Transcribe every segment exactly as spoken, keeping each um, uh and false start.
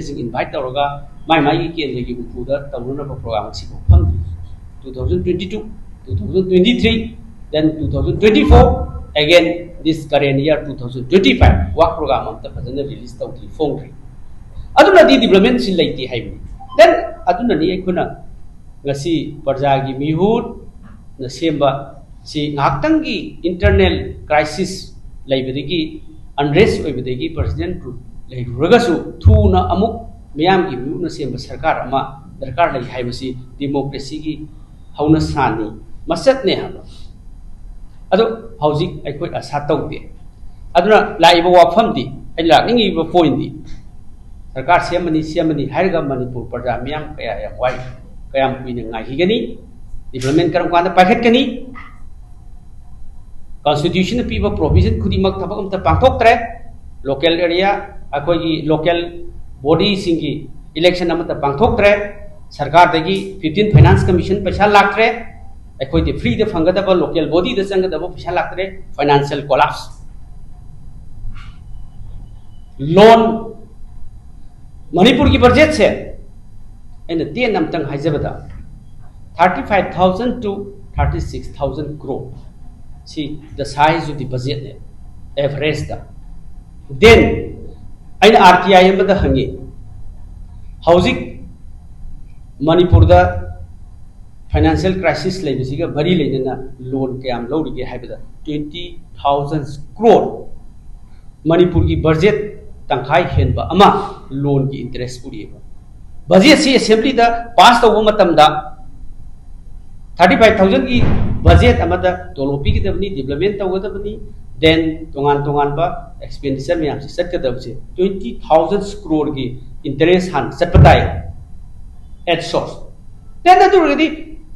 ꯁꯤꯡ ꯏꯟꯚꯥꯏꯠ ꯇꯧꯔꯒ ꯃꯥꯏ ꯃꯥꯏꯒꯤ ꯀꯦꯟꯗ꯭ꯔꯒꯤ ꯎꯄꯨꯗ ꯇꯧꯅꯅꯕ programme ꯑꯁꯤꯐꯥꯎ ꯐꯝꯗ꯭ꯔꯤ꯫ Two thousand twenty two, two thousand twenty three, then two thousand twenty four, again this current year two thousand twenty five, work programme ꯑꯝꯇ ꯐꯖꯅ release ꯇꯧꯗ꯭ꯔꯤ, ꯐꯣꯡꯗ꯭ꯔꯤ꯫ ꯑꯗꯨꯅꯗꯤ ꯗꯤꯕ꯭ꯂꯞꯃꯦꯟꯁꯤ ꯂꯩꯇꯦ ꯍꯥꯏꯕꯅꯤ꯫ ꯗꯦꯟ ꯑꯗꯨꯅꯅꯤ ꯑꯩꯈꯣꯏꯅ ꯉꯁꯤ ꯄ꯭ꯔꯖꯥꯒꯤ ꯃꯤꯍꯨꯠꯅ ꯁꯦꯝꯕ ꯁꯤ ꯉꯥꯏꯍꯥꯛꯇꯪꯒꯤ ꯏꯟꯇꯔꯅꯦꯜ ꯀ꯭ꯔꯥꯏꯁꯤꯁ ꯂꯩꯕꯗꯒꯤ, ꯑꯟꯔꯦꯁ ꯑꯣꯏꯕꯗꯒꯤ ꯄ꯭ꯔꯁꯤꯗꯦꯟ ꯂꯩꯔꯨꯔꯒꯁꯨ ꯊꯨꯅ ꯑꯃꯨꯛ ꯃꯤꯌꯥꯝꯒꯤ ꯃꯤꯍꯨꯠꯅ ꯁꯦꯝꯕ ꯁꯔꯀꯥꯔ ꯑꯃ ꯗꯔꯀꯥꯔ ꯂꯩ ꯍꯥꯏꯕꯁꯤ ꯗꯤꯃꯣꯀ꯭ꯔꯦꯁꯤꯒꯤ ꯍꯧꯅꯁꯥꯅꯤ, ꯃꯆꯠꯅꯦ ꯍꯥꯏꯕ꯫ ꯑꯗꯣ ꯍꯧꯖꯤꯛ ꯑꯩꯈꯣꯏ ꯑꯁꯥ ꯇꯧꯗꯦ꯫ ꯑꯗꯨꯅ ꯂꯥꯛꯏꯕ ꯋꯥꯐꯝꯗꯤ, ꯑꯩꯅ ꯂꯥꯛꯅꯤꯡꯉꯤꯕ ꯄꯣꯏꯟꯗꯤ, ꯁꯔꯀꯥꯔ ꯁꯦꯝꯃꯅꯤ, ꯁꯦꯝꯃꯅꯤ ꯍꯥꯏꯔꯒ ꯃꯅꯤꯄꯨꯔ ꯄ꯭ꯔꯖꯥ ꯃꯤꯌꯥꯝ ꯀꯌꯥ ꯌꯥꯝ ꯋꯥꯏ, ꯀꯌꯥꯝ ꯀꯨꯏꯅ ꯉꯥꯏꯈꯤꯒꯅꯤ? ꯗꯤꯕ꯭ꯂꯞꯃꯦꯟ ꯀꯔꯝ ꯀꯥꯟꯗ ꯄꯥꯏꯈꯠꯀꯅꯤ? ꯀꯟꯁꯇꯤꯇ꯭ꯌꯨꯁꯟꯅ ꯄꯤꯕ ꯄ꯭ꯔꯣꯚꯤꯖꯟ ꯈꯨꯗꯤꯡꯃꯛ ꯊꯕꯛ ꯑꯝꯇ ꯄꯥꯡꯊꯣꯛꯇ꯭ꯔꯦ꯫ ꯂꯣꯀꯦꯜ ꯑꯦꯔꯤꯌꯥ, ꯑꯩꯈꯣꯏꯒꯤ ꯂꯣꯀꯦꯜ ꯕꯣꯗꯤꯁꯤꯡꯒꯤ ꯏꯂꯦꯛꯁꯟ ꯑꯃꯠꯇ ꯄꯥꯡꯊꯣꯛꯇ꯭ꯔꯦ꯫ ꯁꯔꯀꯥꯔꯗꯒꯤ ꯐꯤꯐꯇꯤꯟ ꯐꯥꯏꯅꯥꯟꯁ ꯀꯃꯤꯁꯟ ꯄꯩꯁꯥ ꯂꯥꯛꯇ꯭ꯔꯦ꯫ ꯑꯩꯈꯣꯏꯗꯤ ꯐ꯭ꯔꯤꯗ ꯐꯪꯒꯗꯕ ꯂꯣꯀꯦꯜ ꯕꯣꯗꯤꯗ ꯆꯪꯒꯗꯕ ꯄꯩꯁꯥ ꯂꯥꯛꯇ꯭ꯔꯦ꯫ Financial collapse. ꯂꯣꯟ, ꯃꯅꯤꯄꯨꯔꯒꯤ ꯕꯖꯦꯠꯁꯦ ꯑꯩꯅ ꯇꯦꯟꯅ ꯑꯝꯇꯪ ꯍꯥꯏꯖꯕꯗ, thirty five thousand to thirty six thousand crore, ꯁꯤ the size of the budget ꯅꯦ, ꯑꯦꯚꯔꯦꯖꯇ꯫ ꯗꯦꯟ ꯑꯩꯅ ꯑꯥꯔ ꯇꯤ ꯑꯥꯏ ꯑꯃꯗ ꯍꯪꯉꯤ, ꯍꯧꯖꯤꯛ ꯃꯅꯤꯄꯨꯔꯗ ꯐꯥꯏꯅꯥꯟꯁꯤꯌꯦꯜ ꯀ꯭ꯔꯥꯏꯁꯤꯁ ꯂꯩꯕꯁꯤꯒ ꯃꯔꯤ ꯂꯩꯅꯅ ꯂꯣꯟ ꯀꯌꯥꯝ ꯂꯧꯔꯤꯒꯦ ꯍꯥꯏꯕꯗ, twenty thousand crore, ꯃꯅꯤꯄꯨꯔꯒꯤ ꯕꯖꯦꯠ ꯇꯪꯈꯥꯏ ꯍꯦꯟꯕ ꯑꯃ ꯂꯣꯟꯒꯤ ꯏꯟꯇꯔꯦꯁ ꯄꯨꯔꯤꯑꯕ꯫ ꯕꯖꯦꯠꯁꯤ ꯑꯦꯁꯦꯝꯕ꯭ꯂꯤꯗ ꯄꯥꯁ ꯇꯧꯕ ꯃꯇꯝꯗ thirty five thousand ꯒꯤ ꯕꯖꯦꯠ ꯑꯃꯗ ꯇꯣꯂꯣꯞ ꯄꯤꯒꯗꯕꯅꯤ, ꯗꯤꯕ꯭ꯂꯞꯃꯦꯟ ꯇꯧꯒꯗꯕꯅꯤ, ꯗꯦꯟ ꯇꯣꯉꯥꯟ ꯇꯣꯉꯥꯟꯕ ꯑꯦꯛꯁꯄꯦꯟꯗꯤꯆꯔ ꯃꯌꯥꯝꯁꯤ ꯆꯠꯀꯗꯕꯁꯦ twenty thousand crore ꯒꯤ ꯏꯟꯇꯔꯦꯁ ꯍꯥꯟꯅ ꯆꯠꯄ ꯇꯥꯏ꯫ At source. Then ꯑꯗꯨ ꯑꯣꯏꯔꯒꯗꯤ,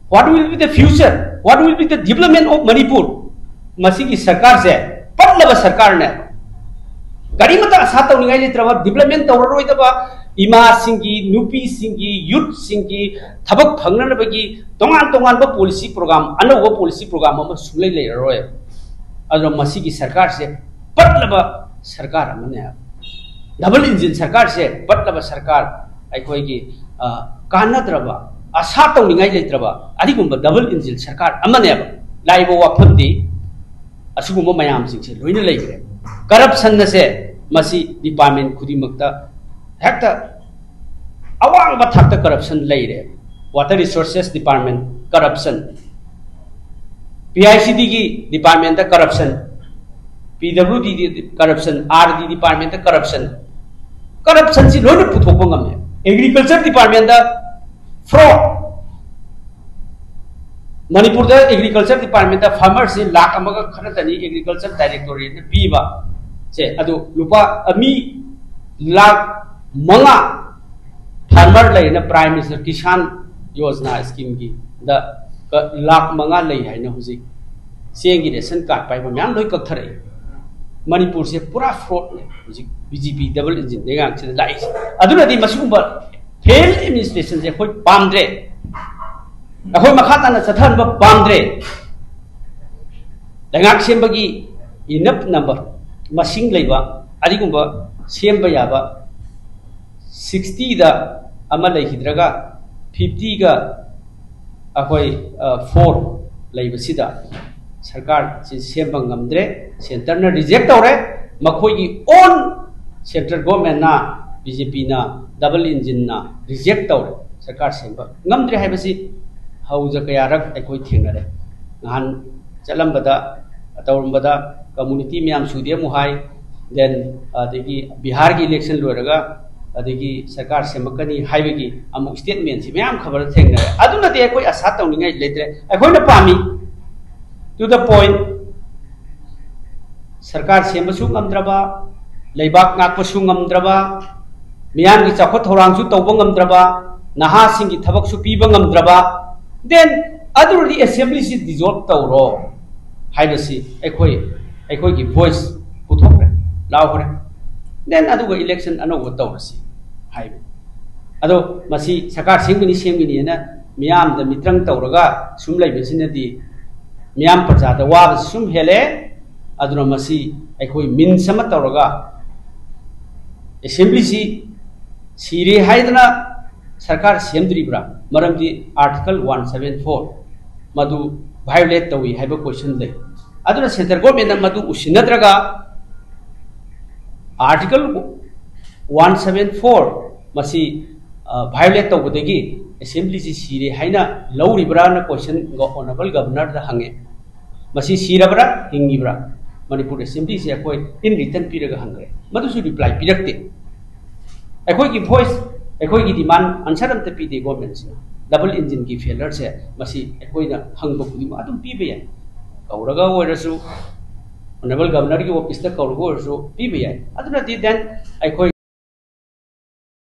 what will be the future? What will be the development of Manipur? ꯃꯁꯤꯒꯤ ꯁꯔꯀꯥꯔꯁꯦ ꯄꯠꯂꯕ ꯁꯔꯀꯥꯔꯅꯦ꯫ ꯀꯔꯤꯃꯇ ꯑꯁꯥ ꯇꯧꯅꯤꯡꯉꯥꯏ ꯂꯩꯇ꯭ꯔꯕ, ꯗꯤꯕ꯭ꯂꯞꯃꯦꯟ ꯇꯧꯔꯔꯣꯏꯗꯕ, ꯏꯃꯥꯁꯤꯡꯒꯤ, ꯅꯨꯄꯤꯁꯤꯡꯒꯤ, ꯌꯨꯠꯁꯤꯡꯒꯤ ꯊꯕꯛ ꯐꯪꯅꯅꯕꯒꯤ ꯇꯣꯉꯥꯟ ꯇꯣꯉꯥꯟꯕ ꯄꯣꯂꯤꯁꯤ ꯄ꯭ꯔꯣꯒ꯭ꯔꯥꯝ, ꯑꯅꯧꯕ ꯄꯣꯂꯤꯁꯤ ꯄ꯭ꯔꯣꯒ꯭ꯔꯥꯝ ꯑꯃ ꯁꯨꯡꯂꯩ ꯂꯩꯔꯔꯣꯏ꯫ ꯑꯗꯨꯅ ꯃꯁꯤꯒꯤ ꯁꯔꯀꯥꯔꯁꯦ ꯄꯠꯂꯕ ꯁꯔꯀꯥꯔ ꯑꯃꯅꯦ꯫ ꯗꯕꯜ ꯏꯟꯖꯤꯟ ꯁꯔꯀꯥꯔꯁꯦ ꯄꯠꯂꯕ ꯁꯔꯀꯥꯔ, ꯑꯩꯈꯣꯏꯒꯤ, ꯑ, ꯀꯥꯟꯅꯗ꯭ꯔꯕ, ꯑꯁꯥ ꯇꯧꯅꯤꯡꯉꯥꯏ ꯂꯩꯇ꯭ꯔꯕ ꯑꯗꯨꯒꯨꯝꯕ ꯗꯕꯜ ꯏꯟꯖꯤꯟ ꯁꯔꯀꯥꯔ ꯑꯃꯅꯦꯕ꯫ ꯂꯥꯛꯏꯕ ꯋꯥꯐꯝꯗꯤ ꯑꯁꯤꯒꯨꯝꯕ ꯃꯌꯥꯝꯁꯤꯡꯁꯦ ꯂꯣꯏꯅ ꯂꯩꯈ꯭ꯔꯦ꯫ ꯀꯔꯞꯁꯟ ꯑꯁꯦ ꯃꯁꯤ ꯗꯤꯄꯥꯔꯠꯃꯦꯟ ꯈꯨꯗꯤꯡꯃꯛꯇ ꯍꯦꯛꯇ ꯑꯋꯥꯡꯕ ꯊꯥꯛꯇ ꯀꯔꯞꯁꯟ ꯂꯩꯔꯦ꯫ Water resources department corruption, P I C ꯗꯤꯒꯤ ꯗꯤꯄꯥꯔꯠꯃꯦꯟꯗ ꯀꯔꯞꯁꯟ, ꯄꯤ ꯗꯕ꯭ꯂꯤꯎ ꯗꯤꯒꯤ ꯀꯔꯞꯁꯟ, ꯑꯥꯔ ꯗꯤ ꯗꯤꯄꯥꯔꯠꯃꯦꯟꯗ ꯀꯔꯞꯁꯟ, ꯀꯔꯞꯁꯟꯁꯤ ꯂꯣꯏꯅ ꯄꯨꯊꯣꯛꯄ ꯉꯝꯃꯦ꯫ ꯑꯦꯒ꯭ꯔꯤꯀꯜꯆꯔ ꯗꯤꯄꯥꯔꯠꯃꯦꯟꯗ ꯐ꯭ꯔꯣꯗ꯫ ꯃꯅꯤꯄꯨꯔꯗ ꯑꯦꯒ꯭ꯔꯤꯀꯜꯆꯔ ꯗꯤꯄꯥꯔꯠꯃꯦꯟꯇ ꯐꯥꯔꯃꯔꯁꯤ ꯂꯥꯛ ꯑꯃꯒ ꯈꯔꯇꯅꯤ ꯑꯦꯒ꯭ꯔꯤꯀꯜꯆꯔ ꯗꯥꯏꯔꯦꯛꯇꯣꯔꯦꯠꯅ ꯄꯤꯕ꯫ ꯁꯦ, ꯑꯗꯨ ꯂꯨꯄꯥ, ꯑ, ꯃꯤ ꯂꯥꯛ ꯃꯉꯥ ꯐꯥꯔꯃꯔ ꯂꯩꯔꯦꯅ ꯄ꯭ꯔꯥꯏꯝ ꯃꯤꯅꯤꯁꯇꯔ ꯀꯤꯁꯥꯟ ꯌꯣꯖꯅꯥ ꯁ꯭ꯀꯤꯝꯒꯤꯗ ꯀ-, ꯂꯥꯛ ꯃꯉꯥ ꯂꯩ ꯍꯥꯏꯅ ꯍꯧꯖꯤꯛ ꯆꯦꯡꯒꯤ ꯔꯦꯁꯟ ꯀꯥꯔꯗ ꯄꯥꯏꯕ ꯃꯌꯥꯝ ꯂꯣꯏ ꯀꯛꯊꯔꯛꯏ꯫ ꯃꯅꯤꯄꯨꯔꯁꯦ ꯄꯨꯔꯥ ꯐ꯭ꯔꯣꯗꯅꯦ ꯍꯧꯖꯤꯛ ꯕꯤ ꯖꯦ ꯄꯤ ꯗꯕꯜ ꯏꯟꯖꯤꯟ ꯂꯩꯉꯥꯛꯁꯤꯗ ꯂꯥꯛꯏꯁꯦ꯫ ꯑꯗꯨꯅꯗꯤ ꯃꯁꯤꯒꯨꯝꯕ ꯐꯦꯜ ꯑꯦꯗꯃꯤꯅꯤꯁꯇ꯭ꯔꯦꯁꯟꯁꯦ ꯑꯩꯈꯣꯏ ꯄꯥꯝꯗ꯭ꯔꯦ꯫ ꯑꯩꯈꯣꯏ ꯃꯈꯥ ꯇꯥꯅ ꯆꯠꯊꯍꯟꯕ ꯄꯥꯝꯗ꯭ꯔꯦ꯫ ꯂꯩꯉꯥꯛ ꯁꯦꯝꯕꯒꯤ ꯏꯅꯐ ꯅꯝꯕꯔ, ꯃꯁꯤꯡ ꯂꯩꯕ, ꯑꯗꯨꯒꯨꯝꯕ ꯁꯦꯝꯕ ꯌꯥꯕ ꯁꯤꯛꯁꯇꯤꯗ ꯑꯃ ꯂꯩꯈꯤꯗ꯭ꯔꯒ ꯐꯤꯐꯇꯤꯒ ꯑꯩꯈꯣꯏ, ꯑ, ꯐꯣꯔ ꯂꯩꯕꯁꯤꯗ ꯁꯔꯀꯥꯔꯁꯤ ꯁꯦꯝꯕ ꯉꯝꯗ꯭ꯔꯦ꯫ ꯁꯦꯟꯇꯔꯅ ꯔꯤꯖꯦꯛ ꯇꯧꯔꯦ꯫ ꯃꯈꯣꯏꯒꯤ ꯑꯣꯟ ꯁꯦꯟꯇ꯭ꯔꯦꯜ ꯒꯣꯔꯃꯦꯟꯅ, ꯕꯤ ꯖꯦ ꯄꯤꯅ ꯗꯕꯜ ꯏꯟꯖꯤꯟꯅ ꯔꯤꯖꯦꯛ ꯇꯧꯔꯦ꯫ ꯁꯔꯀꯥꯔ ꯁꯦꯝꯕ ꯉꯝꯗ꯭ꯔꯦ ꯍꯥꯏꯕꯁꯤ ꯍꯧꯖ ꯀꯌꯥꯔꯛ ꯑꯩꯈꯣꯏ ꯊꯦꯡꯅꯔꯦ꯫ ꯅꯍꯥꯟ ꯆꯠꯂꯝꯕꯗ, ꯇꯧꯔꯝꯕꯗ ꯀꯝꯃꯨꯅꯤꯇꯤ ꯃꯌꯥꯝ ꯁꯨꯗꯦ ꯑꯃꯨꯛ ꯍꯥꯏ, then ꯑꯗꯒꯤ ꯕꯤꯍꯥꯔꯒꯤ ꯏꯂꯦꯛꯁꯟ ꯂꯣꯏꯔꯒ ꯑꯗꯒꯤ ꯁꯔꯀꯥꯔ ꯁꯦꯝꯃꯛꯀꯅꯤ ꯍꯥꯏꯕꯒꯤ ꯑꯃꯨꯛ ꯁ꯭ꯇꯦꯠꯃꯦꯟꯁꯤ ꯃꯌꯥꯝ ꯈꯕꯔꯗ ꯊꯦꯡꯅꯔꯦ꯫ ꯑꯗꯨꯅꯗꯤ ꯑꯩꯈꯣꯏ ꯑꯁꯥ ꯇꯧꯅꯤꯡꯉꯥꯏ ꯂꯩꯇ꯭ꯔꯦ꯫ ꯑꯩꯈꯣꯏꯅ ꯄꯥꯝꯃꯤ, to the point, ꯁꯔꯀꯥꯔ ꯁꯦꯝꯕꯁꯨ ꯉꯝꯗ꯭ꯔꯕ, ꯂꯩꯕꯥꯛ ꯉꯥꯛꯄꯁꯨ ꯉꯝꯗ꯭ꯔꯕ, ꯃꯤꯌꯥꯝꯒꯤ ꯆꯥꯎꯈꯠ ꯊꯧꯔꯥꯡꯁꯨ ꯇꯧꯕ ꯉꯝꯗ꯭ꯔꯕ, ꯅꯍꯥꯁꯤꯡꯒꯤ ꯊꯕꯛꯁꯨ ꯄꯤꯕ ꯉꯝꯗ꯭ꯔꯕ, then ꯑꯗꯨ ꯑꯣꯏꯔꯗꯤ ꯑꯦꯁꯦꯝꯕ꯭ꯂꯤꯁꯤ ꯗꯤꯖꯣꯜꯕ ꯇꯧꯔꯣ ꯍꯥꯏꯕꯁꯤ ꯑꯩꯈꯣꯏ, ꯑꯩꯈꯣꯏꯒꯤ ꯚꯣꯏꯁ ꯄꯨꯊꯣꯛꯈ꯭ꯔꯦ, ꯂꯥꯎꯈ꯭ꯔꯦ꯫ Then ꯑꯗꯨꯒ ꯏꯂꯦꯛꯁꯟ ꯑꯅꯧꯕ ꯇꯧꯔꯁꯤ ꯍꯥꯏꯕ꯫ ꯑꯗꯣ ꯃꯁꯤ ꯁꯔꯀꯥꯔ ꯁꯦꯝꯒꯅꯤ, ꯁꯦꯝꯒꯅꯤ ꯍꯥꯏꯅ ꯃꯤꯌꯥꯝꯗ ꯃꯤꯇ꯭ꯔꯪ ꯇꯧꯔꯒ ꯁꯨꯝ ꯂꯩꯕꯁꯤꯅꯗꯤ ꯃꯤꯌꯥꯝ ꯄ꯭ꯔꯖꯥꯗ ꯋꯥꯕꯁꯤ ꯁꯨꯝ ꯍꯦꯜꯂꯦ꯫ ꯑꯗꯨꯅ ꯃꯁꯤ ꯑꯩꯈꯣꯏ ꯃꯤꯟꯁ ꯑꯃ ꯇꯧꯔꯒ ꯑꯦꯁꯦꯝꯕ꯭ꯂꯤꯁꯤ ꯁꯤꯔꯦ ꯍꯥꯏꯗꯅ ꯁꯔꯀꯥꯔ ꯁꯦꯝꯗ꯭ꯔꯤꯕ꯭ꯔꯥ? ꯃꯔꯝꯗꯤ ꯑꯥꯔꯇꯤꯀꯜ ꯋꯥꯟ ꯁꯕꯦꯟ ꯐꯣꯔ ꯃꯗꯨ ꯚꯥꯏꯑꯣꯂꯦꯠ ꯇꯧꯏ ꯍꯥꯏꯕ ꯀꯣꯏꯁꯟ ꯂꯩ꯫ ꯑꯗꯨꯅ ꯁꯦꯟꯇ꯭ꯔꯦꯜ ꯒꯣꯔꯃꯦꯟꯅ ꯃꯗꯨ ꯎꯁꯤꯟꯅꯗ꯭ꯔꯒ ꯑꯥꯔꯇꯤꯀꯜ ꯋꯥꯟ ꯁꯕꯦꯟ ꯐꯣꯔ ꯃꯁꯤ ꯚꯥꯏꯑꯣꯂꯦꯠ ꯇꯧꯕꯗꯒꯤ ꯑꯦꯁꯦꯝꯕ꯭ꯂꯤꯁꯤ ꯁꯤꯔꯦ ꯍꯥꯏꯅ ꯂꯧꯔꯤꯕ꯭ꯔꯥꯅ ꯀꯣꯏꯁꯟ ꯑꯣꯅꯔꯦꯕꯜ ꯒꯕꯔꯅꯔꯗ ꯍꯪꯉꯦ꯫ ꯃꯁꯤ ꯁꯤꯔꯕ꯭ꯔꯥ ꯍꯤꯡꯉꯤꯕ꯭ꯔꯥ? ꯃꯅꯤꯄꯨꯔ ꯑꯦꯁꯦꯝꯕ꯭ꯂꯤꯁꯦ ꯑꯩꯈꯣꯏ ꯏꯟ ꯔꯤꯇꯟ ꯄꯤꯔꯒ ꯍꯪꯈ꯭ꯔꯦ, ꯃꯗꯨꯁꯨ ꯔꯤꯄ꯭ꯂꯥꯏ ꯄꯤꯔꯛꯇꯦ꯫ ꯑꯩꯈꯣꯏꯒꯤ ꯚꯣꯏꯁ, ꯑꯩꯈꯣꯏꯒꯤ ꯗꯤꯃꯥꯟ ꯑꯟꯁꯔ ꯑꯝꯇ ꯄꯤꯗꯦ ꯒꯣꯔꯃꯦꯟꯁꯤꯅ꯫ ꯗꯕꯜ ꯏꯟꯖꯤꯟꯒꯤ ꯐꯦꯂꯔꯁꯦ ꯃꯁꯤ ꯑꯩꯈꯣꯏꯅ ꯍꯪꯕ ꯈꯨꯗꯤꯡꯃꯛ ꯑꯗꯨꯝ ꯄꯤꯕ ꯌꯥꯏ, ꯀꯧꯔꯒ ꯑꯣꯏꯔꯁꯨ, ꯑꯣꯅꯔꯦꯕꯜ ꯒꯕꯔꯅꯔꯒꯤ ꯑꯣꯐꯤꯁꯇ ꯀꯧꯔꯒ ꯑꯣꯏꯔꯁꯨ ꯄꯤꯕ ꯌꯥꯏ꯫ ꯑꯗꯨꯅꯗꯤ ꯗꯦꯟ ꯑꯩꯈꯣꯏ